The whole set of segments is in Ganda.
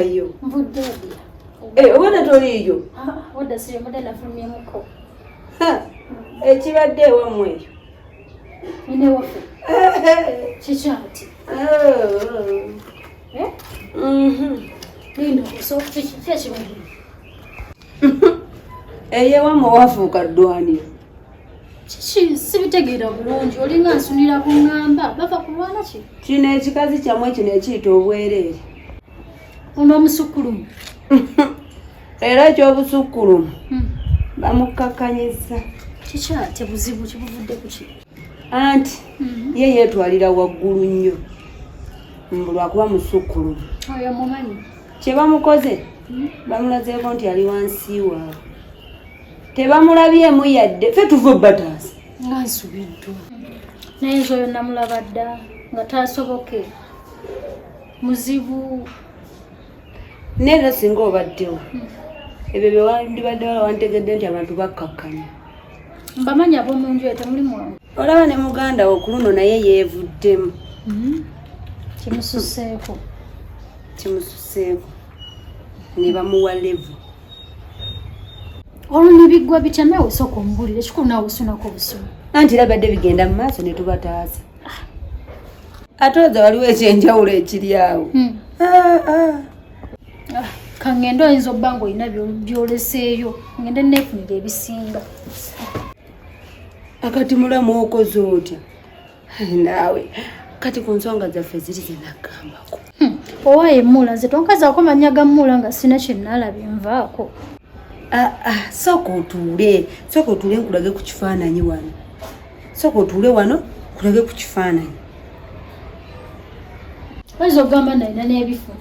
Tovayo. Nvudde dya. Eh, obadde toliiyo? Ah, obadde siyo, mbadde nafulumyemuko. Ekibadde ewammwe eyo. Nina ewaffe. Kiki ati? Eh? Linda, kiki ekibadde? Eyo ewammwe wafuuka ddwaniro. Kiki sibitegeera bulungi, olinga nsunira ku ŋŋamba, bava kulwana ki? Kino ekikazi kyammwe kino ekiyita obwereere. Ono omusukkulumu. Era ekyobusukkulumu bamukkakkanyizza. Kiki ate buzibu kibuvudde ku ki? Anti ye yeetwalira waggulu nnyo mbu lwakuba musukkulumu. Oyo mumanyi. Kye bamukoze bamulazeeko nti ali wansi waabwe. Tebamulabyemu yadde ffe tuva obbataasa. Nga nsubiddwa. Naye nze oyo namulaba dda nga taasoboke. Muzibu. Naye singa obaddewo ebyo bye wandibadde wantegedde nti abantu bakkakkanya. Mbamanyi ab'omu nju eyo temuli mwangu. Olaba ne muganda wo ku luno naye yeevuddemu. Kimususeeko. Kimususeeko. Ne bamuwa levu. Olwo ne biggwa bitya naawe sooka ombuulire ekikulu naawe osunako obusumu. Anti era badde bigenda mu maaso ne tubataasa. Ate oza waliwo ekyenjawulo ekiri awo. Kangende oyinza obba ng'olina by'oleseeyo ngende neefunira ebisinga. Akati mulamu okoze otya? Naawe kati ku nsonga zaffe ziri ze naggambako. Owaaye Muula nze tonkazaako mannya ga Muula nga sina kye naalabye nvaako. Sooka otuule, sooka otuule nkulage ku kifaananyi wano. Sooka otuule wano nkulage ku kifaananyi. Oyinza okugamba nalina n'ebifo.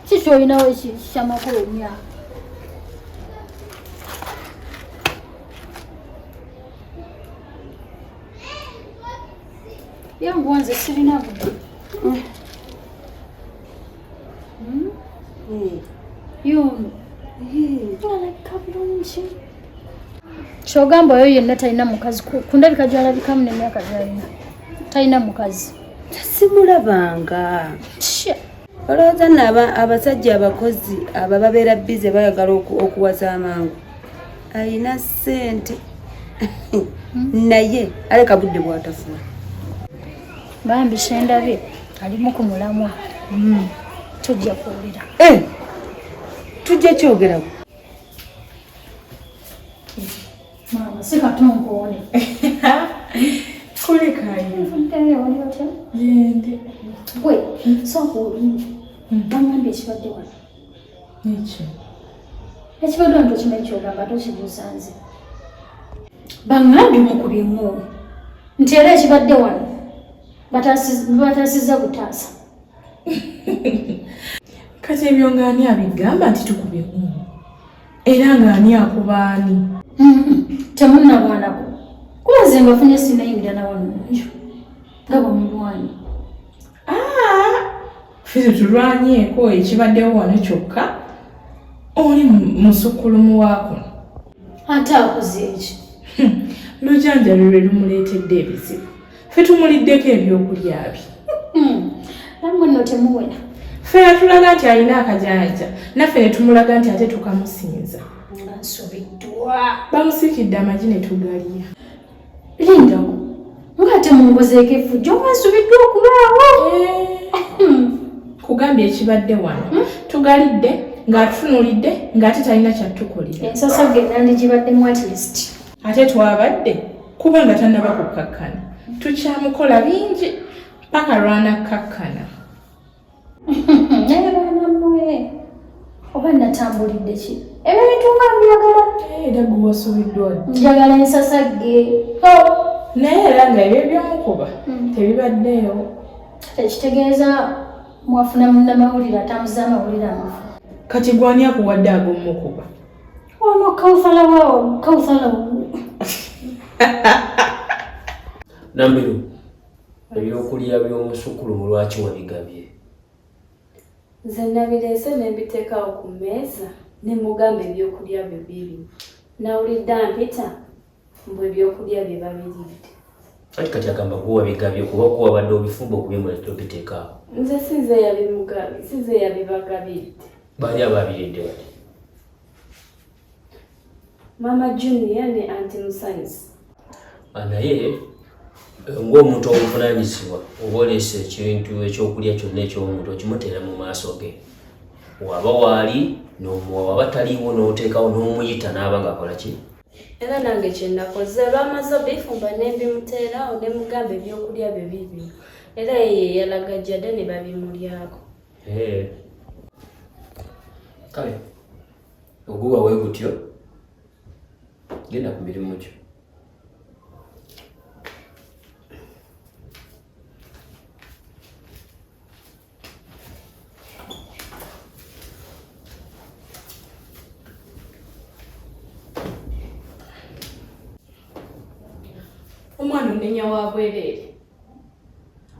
Ki ky'olinawo ekyamakulu ennyo? Yanguwa nze sirina budde. Yono. Alabika bulungi. Ky'ogamba oyo yenna talina mukazi ku ndabika gy'alabikamu n'emyaka gy'alina. Talina mukazi. Simulabanga. Olowooza nno abasajja abakozi abo babeera bize bayagala okuwasa amangu. Alina ssente. Naye aleka budde bw'atafuna. Bambi kyendabye alimu ku mulamwa. Tujja kwogera. Tujja kyogerako. Maama si katonkoone. Kulekayo. Wali otya? Yende. Gwe sooka olinde. Bangambye ekibadde wano. Neki? Ekibadde wano tokimanyi ky'ogamba tokibuuza nze. Bangambye omukubye eŋŋooni nti era ekibadde wano bataasizza butaasa. Kati ebyo ng'ani abigamba nti tukubye eŋŋooni? Era ng'ani akuba ani? Temunnalwanako. Kuba nze mbafunye sinnayingira na wano mu nju nga bwe mulwanye. Ffe tetulwanyeeko ekibaddewo wano kyokka oli musukkulumu wa kuno. Ate akoze eki? Lujanjalo lwe lumuleetedde ebizibu. Ffe tumuliddeko ebyokulya bye. Nammwe nno temuwera. Ffe yatulaga nti alina akajanja naffe ne tumulaga nti ate tukamusinza. Nga nsobeddwa. Bamusiikidde amagi ne tugalya. Lindako. Ng'ate mungozeeko effujjo nga nsubiddwa okubaawo. Kugambye ekibadde wano. Tugalidde ng'atutunuulidde ng'ate talina kyatukolera. Ensasagge nandigibaddemu at least. Ate twabadde kubanga tannaba kukkakkana. Tukyamukola bingi paka lw'anakkakkana. Naye baana mmwe oba natambulidde ki? Ebyo ebintu nga mbyagala. Era gwe wasubiddwa ddi? Njagala ensasagge. Naye era nga ebyo ebyomukuba tebibaddeewo. Ekitegeeza mwafuna munnamawulire atambuza amawulire amafu. Kati gwe ani akuwadde ag'omukuba? Ono Kawuthala waawo, Kawuthala. Nambiru, ebyokulya by'omusukkulumu lwaki wabigabye? Nze nabireese ne mbiteekawo ku mmeeza ne mugamba ebyokulya byo biri. Nawulidde ampita mbu ebyokulya bye babiridde. Anti kati agamba gwe wabigabye kuba gwe wabadde obifumba okubimula obiteekaawo. Nze si nze yabimugabye, si nze yabibagabidde. Baani ababiridde bati? Mama Junior ne Anti Musanyusi. Naye ng'omuntu obuvunaanyizibwa oba oleese ekintu ekyokulya kyonna eky'omuntu okimuteera mu maaso ge, waba waali n'omuwa, waba taliiwo n'oteekawo n'omuyita n'aba ng'akola ki. Era nange kye nakoze, bamaze obifumba ne mbimuteerawo ne mugamba ebyokulya bye biibino, era ye yalagajjadde ne babimulyako. Kale oguba we gutyo, genda ku mirimu gyo. Omwana onenya wa bwereere,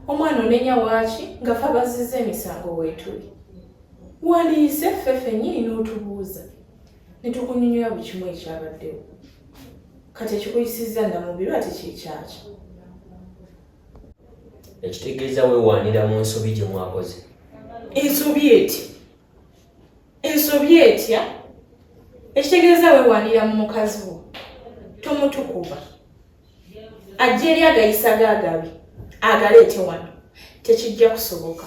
omwana onenya waaki nga ffe abazizza emisango weetuli. Waliise ffe ffennyini n'otubuuza ne tukunyonyola buli kimu ekyabaddewo. Kati ekikuyisizza Namubiru ate kyekyaki? Ekitegeeza weewaanira mu nsobi gye mwakoze. Ensobi etya? Ensobi etya? Ekitegeeza weewaanira mu mukazi wo, tomutukuba. Ajja eri agayisa g'agabi agaleete wano, tekijja kusoboka.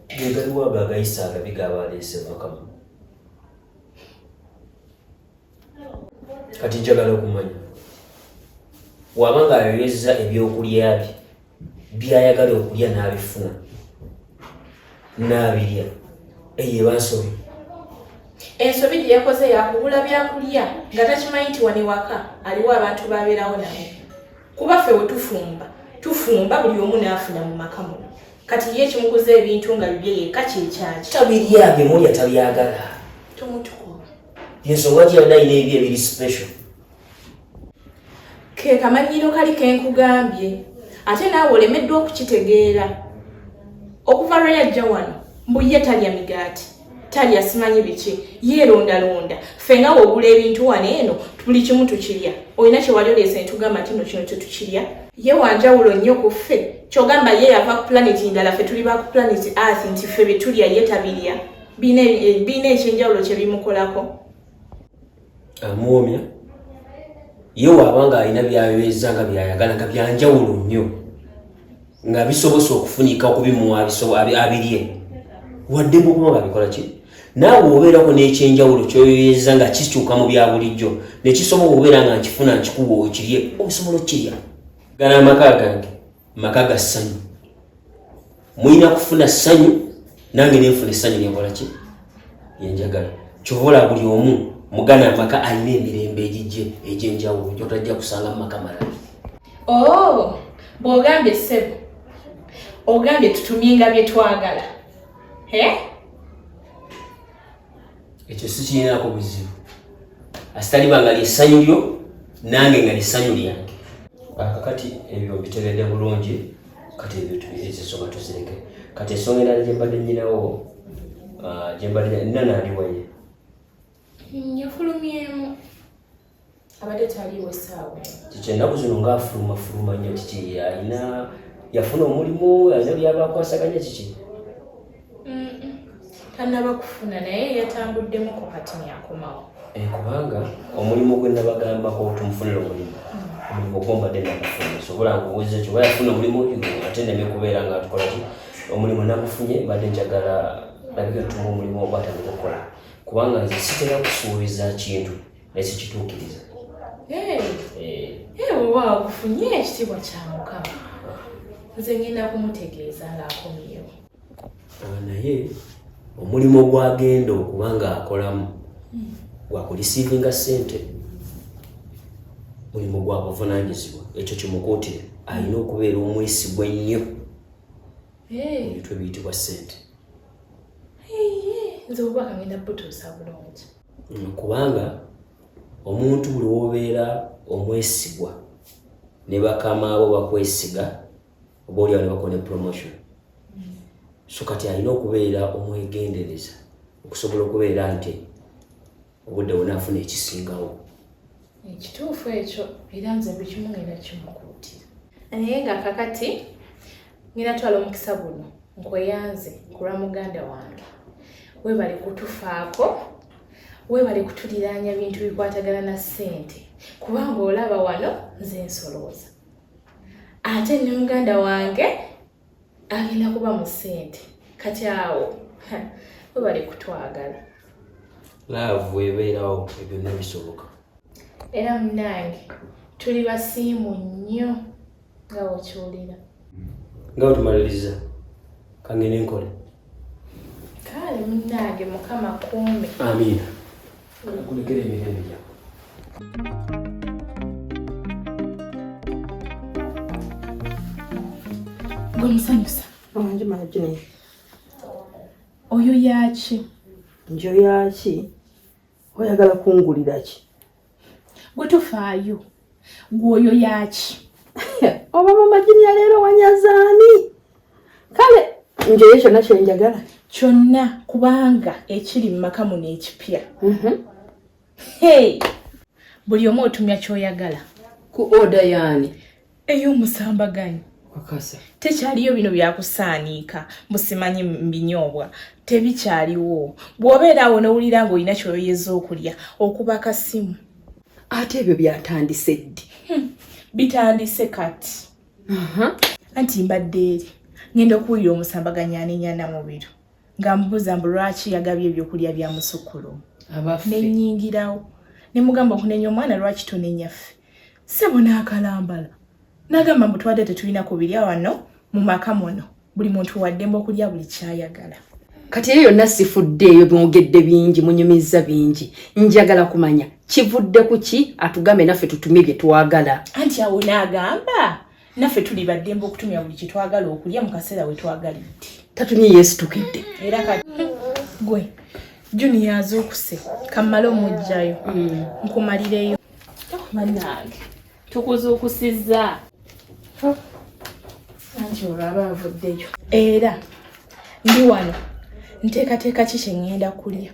Ge galiwo ago agayisa agabi g'aba aleese mu maka muno. Kati njagala okumanya waba ng'ayoyezza ebyokulya bye by'ayagala okulya n'abifuna n'abirya, eyo eba nsobi. Ensobi gye yakoze yakubula byakulya nga takimanyi nti wano ewaka aliwo abantu babeerawo nabo, kuba ffe we tufumba tufumba buli omu n'afuna mu maka muno. Kati ye ekimuguza ebintu nga bibye yekka kyekyaki? Tabirya bye mulya tabyagala. Tomutukuba. Ensonga ki yalina alina ebyo ebiri special. Ke kamanyiro kali kenkugambye, ate naawe olemeddwa okukitegeera. Okuva lwe yajja wano mbu ye talya migaati, talya simanyi biki, yeerondalonda. Ffe nga w'ogula ebintu wano eno buli kimu tukirya, olina kye wali oleese ne tugamba nti no kino tetukirya. Ye wanjawulo nnyo ku ffe, ky'ogamba ye yava ku pulaneti ndala, ffe tuli ba ku pulaneti Earth, nti ffe bye tulya ye tabirya. Birina ekyenjawulo kye bimukolako. Amuwomya ye waaba ng'alina by'ayoyezza nga by'ayagala nga byanjawulo nnyo nga bisobose okufunika okubimuwa abirye, wadde mu kuba nga bikola ki, naawe obeerako n'ekyenjawulo ky'oyoyezza nga kikyuka mu bya bulijjo ne kisobola okubeera nga nkifuna nkikuwa okirye, osobola okukirya. Gano amaka gange maka ga ssanyu, mulina kufuna ssanyu nange nenfuna essanyu lyenkola ki lyenjagala. Kyova olaba buli omu mugana amaka alina emirembe egijje egy'enjawulo gyotajja kusanga mu maka malala. Oh, bw'ogambye ssebo, ogambye tutumye nga bye twagala. Ekyo sikirinako buzibu, asitaliba nga lyessanyu lyo nange nga lyessanyu lyange. Kakati ebyo mbiteredde bulungi, kati ebyo ensonga tuzireke. Kati ensonga endala gye mbadde nnyinawo, gye mbadde nina naaliwaye. Yafulumyemu, abadde taliiwo essaawa. Kiki ennaku zino ng'afulumafuluma nnyo? Kiki alina yafuna omulimu, alina byaba akwasaganya kiki? Tannaba kufuna, naye yatambuddemu kati yakomawo. Kubanga omulimu gwe nabagambako tumufunire omulimu, omulimu gwo mbadde nagufunye, sobola nkubuuza ekyo oba yafuna omulimu ate nneme kubeera nga tukola ki. Omulimu nagufunye, mbadde njagala nabike tutuma omulimu ogwo atandika okukola, kubanga nze sitera kusuubiza kintu naye sikituukiriza. Oba wagufunye, ekitiibwa kya Mukama. Nze ngenda kumutegeeza ng'akomyewo. Naye omulimu gwagenda okuba ng'akolamu gwakureceivinga ssente, mulimu gwa buvunaanyizibwa. Ekyo kimukuutire, alina okubeera omwesigwa ennyo mu bintu ebiyitibwa ssente. Nze obubaka ngenda butuusa bulungi. Kubanga omuntu buli w'obeera omwesigwa ne bakama abo bakwesiga, oba oliawo ne bakuwa ne promotion. So kati alina okubeera omwegendereza okusobola okubeera nti obudde bwonna afuna ekisingawo. Ekituufu ekyo, era nze buli kimu ngenda kimukuutira. Naye nga kakati ngenda twala omukisa guno nkweyanze ku lwa muganda wange. Webale kutufaako, webale kutuliraanya bintu bikwatagana na ssente, kubanga olaba wano nze nsolooza, ate ne muganda wange agenda kuba mu ssente. Kati awo webale kutwagala. Laavu ebeerawo, ebyonna bisoboka. Era munnange tuli basiimu nnyo nga bw'okiwulira. Nga bwe tumaliriza, kangende nkole. Kale munnange, Mukama kuume. Amiina. Kulekera emirembe gyawe. Gwe musanyusa. Wangi Majini. Oyo yaki? Njo yaki? Oyagala kungulira ki? Gwe tofaayo, gwe oyo yaki? Oba mama Junior leero wanyazaani? Kale njoye kyonna kyenjagala. Kyonna, kubanga ekiri mu maka muno ekipya. Hey! Buli omu otumya ky'oyagala. Ku order yaani? Ey'omusambaganyi. Kakasa. Tekyaliyo bino byakusaaniika musimanyi mbinyoobwa, tebikyaliwo. Bw'obeera awo n'owulira ng'olina ky'oyoyeza okulya, okuba kasimu. Ate ebyo byatandise ddi? Bitandise kati. Anti mbadde eri ngenda okuwulira omusambaganyi anenya Namubiru nga mbuuza mbu lwaki yagabye ebyokulya bya musukkulumu. Abaffe. Nenyingirawo ne mugamba, okunenya omwana lwaki tonenya ffe, ssebo? N'akalambala n'agamba mbu twadde tetulina kubirya wano mu maka muno, buli muntu waddembe okulya buli kyayagala. Kati eyo yonna sifuddeeyo, mwogedde bingi, munyumizza bingi. Njagala kumanya kivudde ku ki, atugambe naffe tutumye bye twagala. Anti awo n'agamba naffe tuli baddembe okutumya buli kyetwagala okulya mu kaseera we twagalidde. Tatumye, yeesitukidde. Era kati gwe Junior azuukuse, kammale omugjayo nkumalireyo. Bannange, tukuzuukusizza anti olwo aba avuddeyo. Era ndi wano nteekateeka ki kye ŋŋenda kulya,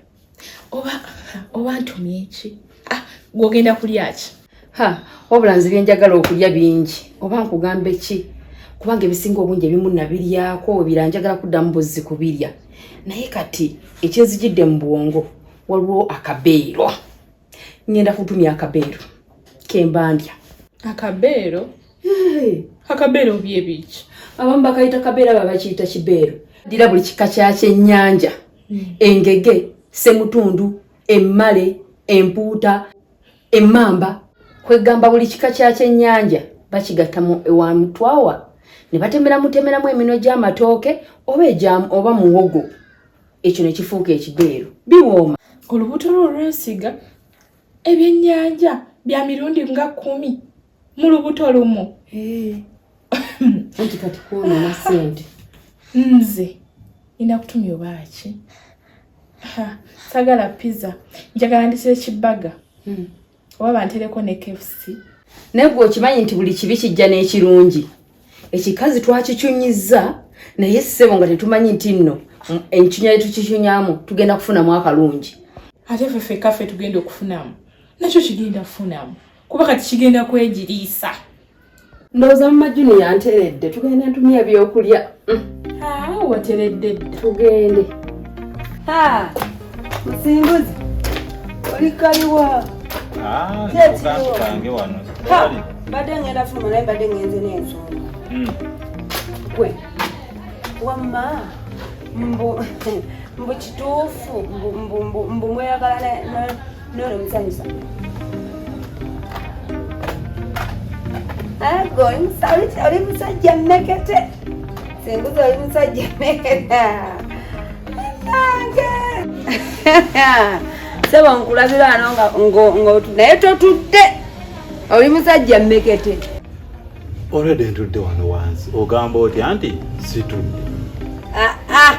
oba ntumye ki? Ah, gw'ogenda kulya ki? Ha, wabula nze byenjagala okulya bingi, oba nkugambe ki? Kubanga ebisinga obungi ebimu nabiryako, ebira njagala kuddamu buzzi kubirya. Naye kati ekyenzijidde mu bwongo, waliwo akabeero, ngenda kutumya akabeero kemba ndya. Akabeero? Akabeero byebiki? Abamu bakayita kabeero, aba bakiyita kibeero. Dira buli kika kya kyennyanja, engege, semutundu, emmale, empuuta, emmamba, kwegamba buli kika kya kyennyanja bakigatta mu ewa mutwawa ne batemeramutemeramu eminwe gy'amatooke oba egya oba muwogo, ekyo ne kifuuka ekibeero. Biwooma. Olubuto lwo olwesiga ebyennyanja bya mirundi nga 10 mu lubuto lumu. Anti kati kwonoona ssente. Nze nina kutumya obaaki? Sagala pizza, njagala ndisire kibaga oba bantereko ne KFC. Naye gwe okimanyi nti buli kibi kijja n'ekirungi. Ekikazi twakicunyizza, naye ssebo nga tetumanyi nti nno encunya yetukicunyaamu tugenda kufunamu akalungi. Ate ffe ffekka ffe tugenda okufunamu, nakyo kigenda kufunamu, kuba kati kigenda kwegiriisa. Ndowooza mama Junior nteredde, tugende ntumye ebyokulya. Wateredde dda. Tugende. Musinguzi, oli kaliwa? Kantu kange wano. Mbadde ngenda fuluma, naye mbadde ngenze n'ensonga. Gwe wamma, mbu kituufu mbu mweyagala nono musanyusa? Ago oli musajja mmekete, Singuzi, oli musajja mmekete nange sebo nkulabira wano nga naye totudde, oli musajja mmekete. Olwedde ntudde wano wansi, ogamba otya nti situdde? Aa,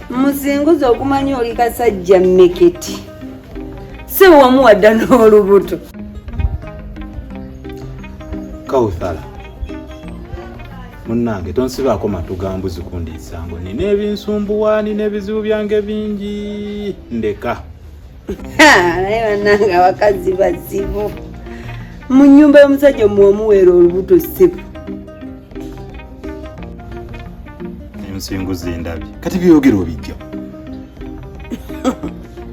musinguzi, okumanya oli kasajja mmekete, sebo wamuwadda n'olubuto. Kawuthala munnange, tonsibaako matu ga mbuzi kundiisango. Nina ebinsumbuwa, nina ebizibu byange bingi, ndeka. Naye bannange, abakazi bazibu. Mu nnyumba y'omusajja omuwamuweera olubuto, ssebo. Ensinguzi ndabye kati byogera obijja.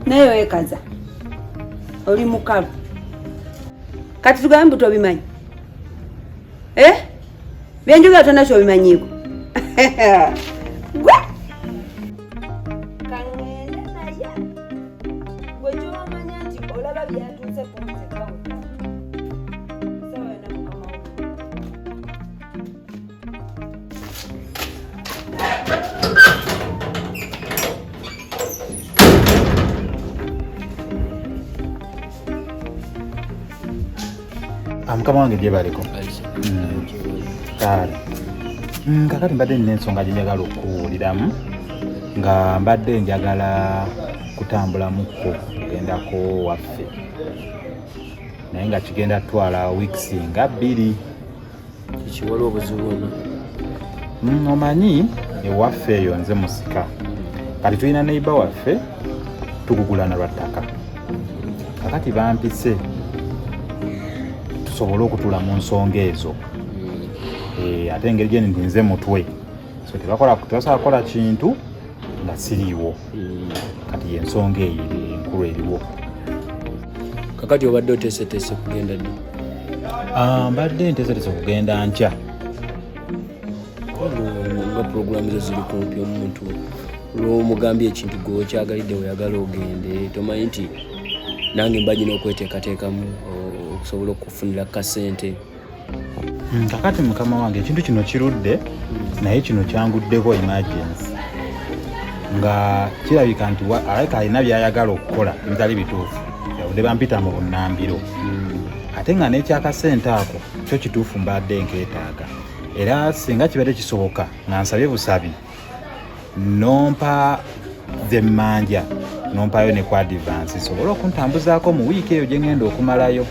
Naye weekaza oli mukalu. Kati tugambe mbu tobimanyi. Eh? Byenjogera tonna kyobimanyiiko. Gwe! Kaŋŋende naye gwe ky'omanya nti olaba byatuuse ku nze kawuka. Sawa yonna mukama wo. Ah, mukama wange gyebaleko kale kakati mbadde nina ensonga gye njagala okukuwuliramu nga mbadde njagala kutambulamukko kugendako waffe naye nga kigenda kutwala weeks nga 2. Kiki, waliwo obuzibu bwonna? Omanyi ewaffe eyo nze musika, kati tulina neiba waffe tugugulana lwa ttaka. Kakati bampise tusobole okutuula mu nsonga ezo. Ate engeri gye nti nze mutwe, so tebasobola kukola kintu nga siriiwo. Kati yensonga eyo eri enkulu eriwo. Kakati obadde oteeseteese kugenda ddi? Ah, mbadde nteeseteese kugenda nkya. Nga puroguramu zo ziri kumpi, omuntu lwomugambye ekintu gwe okyagalidde weyagala ogende, tomanyi nti nange mba nyina okweteekateekamu okusobola okufunira kasente. Kakati mukama wange ekintu kino kirudde, naye kino kyanguddeko emergency, nga kirabika nti alabika alina byayagala okukola ebitali bituufu, yavudde bampita mu bunnambiro. Ate nga n'ekyakasente ako kyo kituufu mbadde nkeetaaga, era singa kibadde kisoboka nga nsabye busabi nompa zemmanja nompayo ne ku advance sobole okuntambuzaako mu wiiki eyo gye ngenda okumalayo.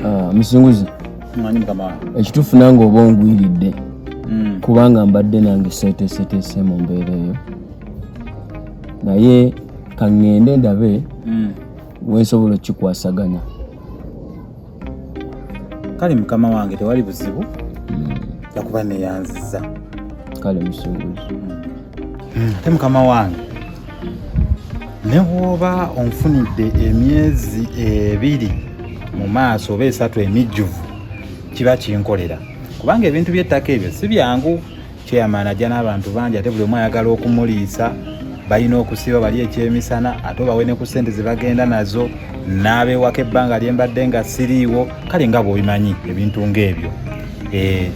Ah, Musinguzi, Manyi mukama wange. Ekituufu nange oba ongwiridde, kubanga mbadde nange seeteeseteese mu mbeera eyo, naye kaŋŋende ndabe wensobola okukikwasaganya. Kale mukama wange, tewali buzibu, jakuba neyanziza. Kale Musinguzi. Ate mukama wange, ne bw'oba onfunidde emyezi 2 mu maaso oba 3 emijjuvu, kiba kinkolera, kubanga ebintu by'ettaka ebyo si byangu. Chairman ajja n'abantu bangi, ate buli omu ayagala okumuliisa, balina okusiiba bali ekyemisana, ate obawe ne ku ssente ze bagenda nazo n'abeewaka ebbanga lye mbadde nga siriiwo. Kale nga bw'obimanyi ebintu ng'ebyo,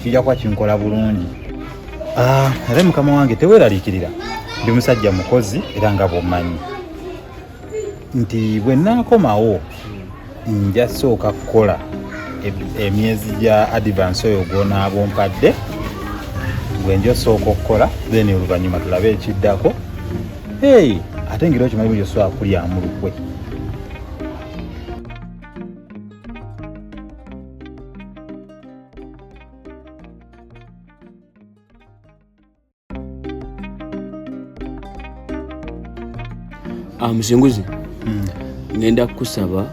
kijja kuba kinkola bulungi. Ate mukama wange teweeraliikirira, ndi musajja mukozi, era nga bw'omanyi nti bwe naakomawo nja sooka kukola emyezi gya advance oyo gw'onaaba ompadde, gwe nja osooka okukola, then oluvannyuma tulabe ekiddako. Hey, ate ngeri okimanyi buli osobola kulyamu lukwe. Ah, Musinguzi, ngenda kukusaba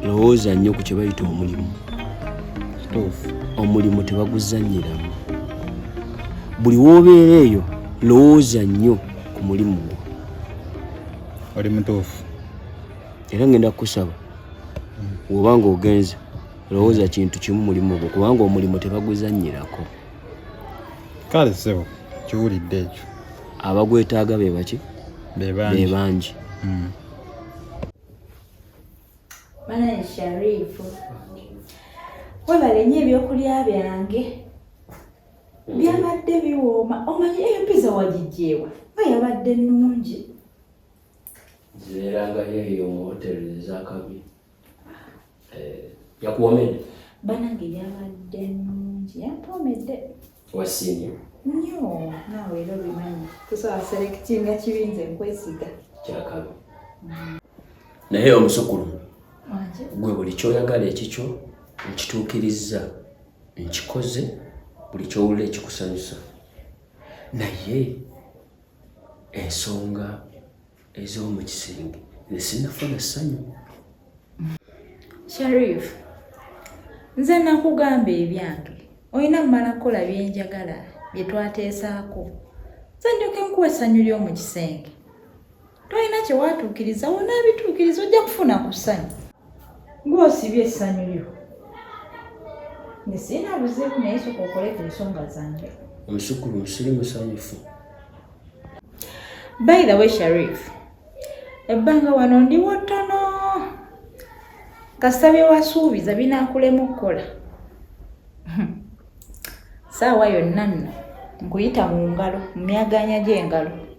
lowooza nnyo ku kye bayita omulimu. Kituufu. Omulimu tebaguzannyiramu. Buli w'obeera eyo lowooza nnyo ku mulimu gwo. Oli mutuufu. Era ngenda kukusaba bw'oba ng'ogenze lowooza kintu kimu, mulimu gwo, kubanga omulimu tebaguzannyirako. Kale ssebo, kiwulidde ekyo. Abagwetaaga be baki? Be bangi. Be bangi. Banaye Sharifu, webale nnyo ebyokulya byange byabadde biwooma. Omanyi eyo pizza wagijjeewa nga yabadde nnungi? Zibeerangayo eyo mu hoteri ezakabi. Yakuwomedde? Banange yabadde nnungi, yampoomedde. Wasiimye? Nnyo, naawe era obimanyi tosobola selectinga kibi, nze nkwesiga. Kyakabi. Naye omusukulu, Wanje. gwe buli kyoyagala ekikyo nkituukirizza, nkikoze, buli kyowulira ekikusanyusa, naye ensonga ez'omu kisenge nze sinnafuna ssanyu. Sharif, nze nakugamba ebyange olina mmala kukola byenjagala bye twateesaako, nze ndyoke nkuwa essanyu ly'omu kisenge. Tolina kye watuukiriza, wonaabituukiriza ojja kufuna ku ssanyu. Gw'osibye essanyu lyo. Nze sirina buzibu naye sooka okole ku nsonga zange. Omusukkulumu siri musanyufu. By the way, Sharif, ebbanga wano ndiwo ttono. Kasita bye wasuubiza binaakulema okukola. Saawa yonna nno nkuyita mu ngalo, mu myagaanya gy'engalo.